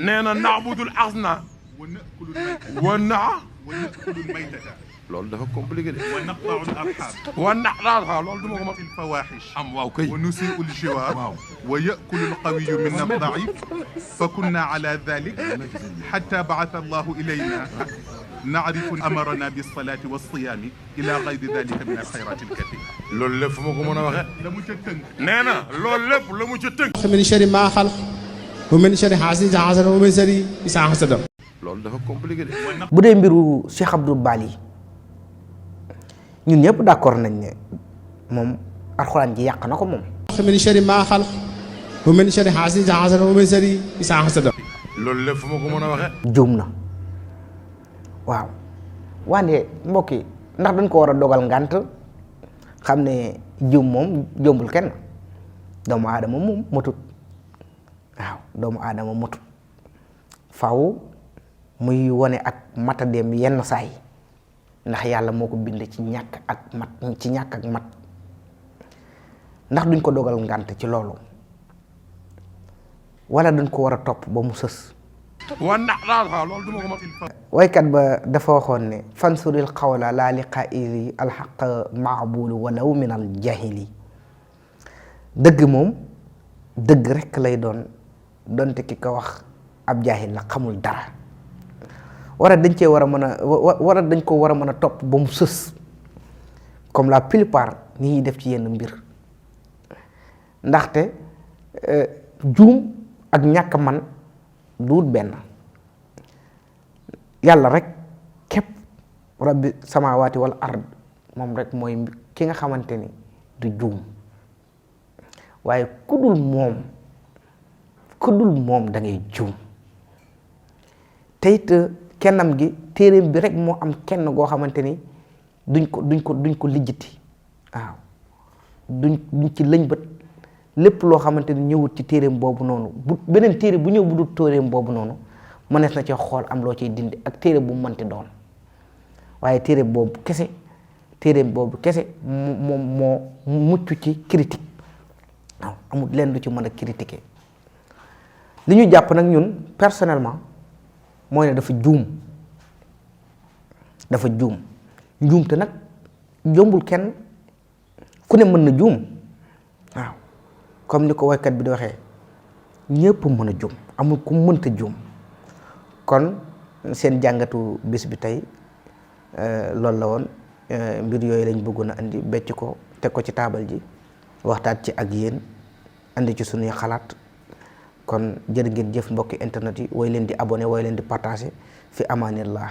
نينا نعبد الأصنام ونأكل الميتة loolu dafa compliqué de. ونقطع الأرحام loolu du ma ko mën. الفواحش am waaw kay. ونسيء الجوار ويأكل القوي منا الضعيف فكنا على ذلك حتى بعث الله إلينا نعرف أمرنا بالصلاة والصيام إلى غير ذلك من الخيرات الكثيرة. loolu lépp fu ma ko mën a waxee. la mu ca tënk. nee na loolu lépp la mu ca tënk. من شر ما خلق ومن شر حاسد حسد ومن شر إذا حسد. loolu dafa compliqué de. bu dee mbiru Cheikh Abdou Bali ñun ñëpp d'accord nañ ne moom alxuraan ji yàq na ko moom. من شر ما خلق ومن شر حاسد حسد ومن شر إذا حسد. loolu lépp fu ma ko mën a waxee. juum na waaw wante mbokk yi ndax dañ ko war a dogal ngànt xam ne juum moom jombul kenn doomu aadama moom matut waaw doomu aadama matut faw muy wone ak matadeem yenn saay ndax yàlla moo ko bind ci ñàkk ak mat ndax duñ ko dogal ngànt ci loolu wala dañ ko war a topp ba mu sës. loolu du ma ko mën. waykat ba dafa waxoon ne fansuril qawla laa li qaa'ili alxaq maabulu walaw min al jahili dëgg moom dëgg rekk lay doon donte ki ko wax ab jaahil la xamul dara wara dañ cee war a mën a wara dañ ko war a mën a topp ba mu sës comme la plupart ni ñuy def ci yenn mbir ndaxte juum ak ñàkk man duut benn yàlla rek képp rabbi samaawaati wal ard moom rek mooy ki nga xamante ni du juum waaye ku dul moom da ngay juum te it kennam gi téeréem bi rek moo am kenn goo xamante ni duñ ko lijjiti waaw duñ ci lëñbët lépp loo xamante ni ñëwut ci téeréem boobu noonu bu beneen téere bu ñëw bu dul téeréem boobu noonu mënees na ci xool am loo ciy dindi ak téere bu mu mënti doon waaye téere boobu kese moom moo mucc ci critique waaw amul leen lu ci mën a critiquer li ñu jàpp nag ñun personnellement mooy ne dafa juum njuum te nag jombul kenn ku ne mën na juum waaw comme ni ko waykat bi di waxee ñëpp mën a juum amul ku mënta juum kon seen jàngatu bés bi tey loolu la woon mbir yooyu lañ bëggoon a andi becc ko teg ko ci taabal ji waxtaan ci ak yéen andi ci suñuy xalaat kon jërë ngeen jëf mbokki internet yi way leen di abonné way leen di partager fi amaanillah